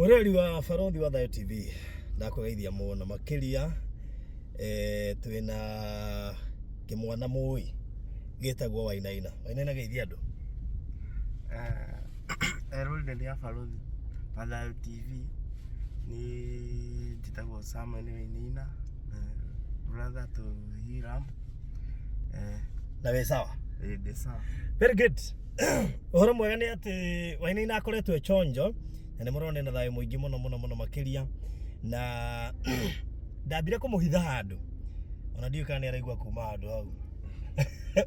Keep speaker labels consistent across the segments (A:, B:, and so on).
A: Mũrori wa Barothi wa Thayo TV, ndakũgeithia mũno makĩria. Twĩna kĩmwana mũĩ gĩtagwo Wainaina. Wainaina, geithia andũ.
B: Eroreri a Barothi wa Thayo TV, niĩ njĩtagwo Samuel Wainaina, brother to Hiram.
A: Na wĩ sawa?
B: Ĩĩ, ndĩ sawa.
A: Very good. Ũhoro mwega nĩ atĩ Wainaina akoretwo e chonjo na nĩ mũrona ena thayũ mũingĩ mũno mũno mũno makĩria, na ndambire kũmũhitha handũ, ona ndiũĩ kana nĩ araigua kuma handũ hau.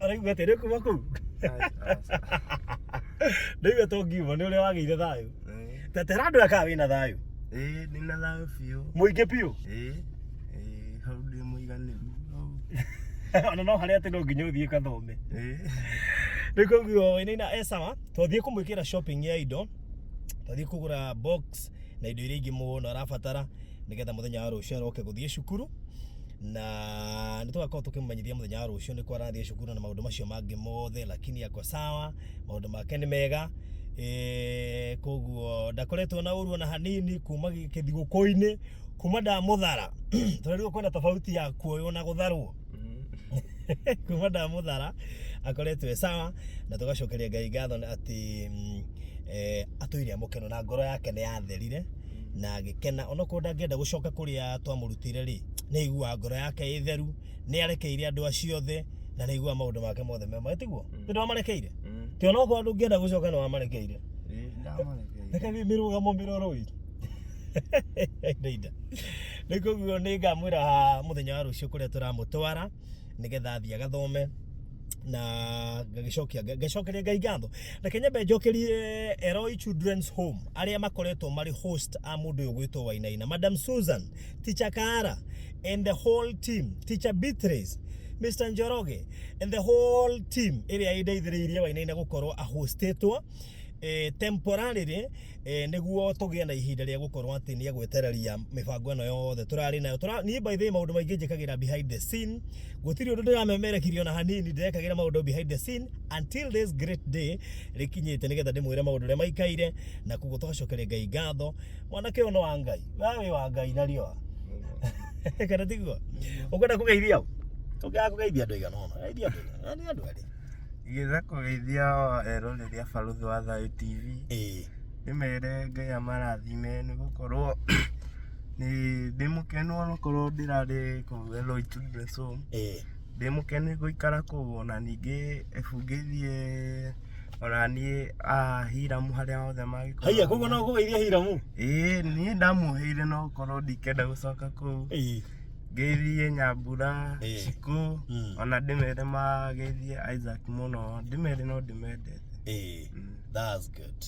A: Araigua atĩa? Nĩ kuma kũu ndaigua to ngiuma nĩ ũrĩa wagĩire thayũ. Tetera andũ aya kana wĩna thayũ.
B: Ĩĩ, ndĩna thayũ biũ.
A: Mũingĩ biũ.
B: Ĩĩ, hau ndĩ mũiganĩru hau.
A: Ona no harĩa atĩ no nginya ũthiĩ ũkathome.
B: Ĩĩ.
A: Rĩu koguo Wainaina e sawa. Twathiĩ kũmwĩkĩra shopping ya indo, twathiĩ kũgũra box na indo iria ingĩ mũno arabatara nĩgetha mũthenya wa rũciũ aroke gũthiĩ cukuru, na nĩ tũgakorwo tũkĩmũmenyithia mũthenya wa rũciũ nĩkũ arathiĩ cukuru na maũndũ macio mangĩ mothe, lakini ako sawa, maũndũ make nĩ mega. Koguo ndakoretwo na ũru ona hanini kuma kĩthigũkũ-inĩ, kuma ndamũthara. Tũrerwo kwĩna tofauti ya kuoywo na gũtharwo. Kuma ndamũthara akoretwo e sawa, na tũgacokeria Ngai ngatho atĩ atũire mũkeno na ngoro yake nĩ yatherire na agĩkena. Onokorwo ndangĩenda gũcoka kũrĩa twamũrutire rĩ, nĩ aiguaga ngoro yake ĩ theru, nĩ arekeire andũ acio othe na nĩ aiguaga maũndũ make mothe me mega. Tiguo? Nĩ ndwamarekeire? Ti onokorwo ndũngĩenda gũcoka nĩ wamarekeire?
B: Ĩĩ, ndamarekeire.
A: Reke mĩrũgamo mĩroro ĩ inda rĩu. Koguo nĩ ngamwĩra mũthenya wa rũciũ kũrĩa tũramũtwara nĩgetha athiĩ agathome, na ngagĩcokia ngacokeria Ngai ngatho. Reke nyambe njokerie Eloi Children's Home arĩa makoretwo marĩ host a mũndũ ũyũ gwĩtwo Wainaina, Madam Susan, Teacher Kara and the whole team, Teacher Beatrice, Mr Njoroge and the whole team ĩrĩa ĩndeithĩrĩirie Wainaina gũkorwo ahostĩtwo temporarily, nĩguo tũgĩe na ihinda rĩa gũkorwo atĩ nĩ egwetereria mĩbango ĩno yothe tũrarĩ nayo. Niĩ by the way maũndũ maingĩ njĩkagĩra behind the scene, gũtirĩ ũndũ ndĩramemerekirie ona hanini, ndĩrekagĩra maũndũ behind the scene until this great day rĩkinyĩte nĩgetha ndĩmwĩre maũndũ ũrĩa maikaire. Na koguo tũgacokeria Ngai ngatho. Mwanake ũyũ nĩ wa Ngai, we wĩ wa Ngai na riũa, kana tiguo? Ũkwenda kũgeithia ũ? Ũngĩaga kũgeithia andũ aigana ũna, geithia andũ aigana, nĩ andũ erĩ.
B: Ingĩenda kũgeithia eroreri a Barũthi wa Thayũ TV, ndĩmere Ngai amarathime nĩ gũkorwo ndĩ mũkenu onokorwo ndĩrarĩ kũu Eloi Children's Home. Ndĩ mũkenu gũikara kũu, ona ningĩ ebu ngeithie ona niĩ a Hiram harĩa hothe mangĩkorwo.
A: Haiya, koguo no kũgeithia Hiramu?
B: Ĩĩ, niĩ ndamuoheire no gũkorwo ndikenda gũcoka kũu. Ngeithie Nyambura, Shiko, ona ndĩmere mageithie Isaac mũno, ndĩmere no ndĩmendete.
A: Ĩĩ, that's good.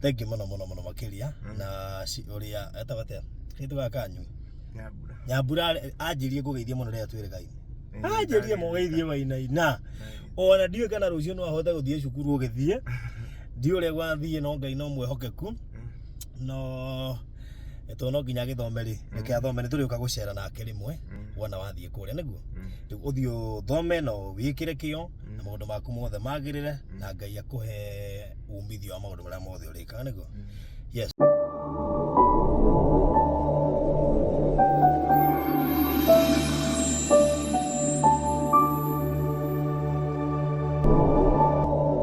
A: Thank you mũno mũno mũno makĩria. Na ũrĩa etagwo atĩa? Kaitũ gaka kanyu?
B: Nyambura.
A: Nyambura anjĩrie ngũgeithie mũno rĩrĩa twĩrĩgaine. Anjĩrie mũgeithie Wainaina. Ona ndiũĩ kana rũciũ no ahote gũthiĩ cukuru ũgĩthiĩ. Ndiũĩ ũrĩa gwathiĩ, no Ngai no mwĩhokeku. No to no nginya agĩthome rĩ, reke athome, nĩ tũrĩũka gũcera nake rĩmwe wona wathiĩ kũrĩa nĩguo. Rĩu ũthiĩ ũthome na wĩkĩre kĩo na maũndũ maku mothe magĩrĩre na Ngai akũhe umithio wa maũndũ marĩa mothe ũrĩkaga nĩguo. Yes.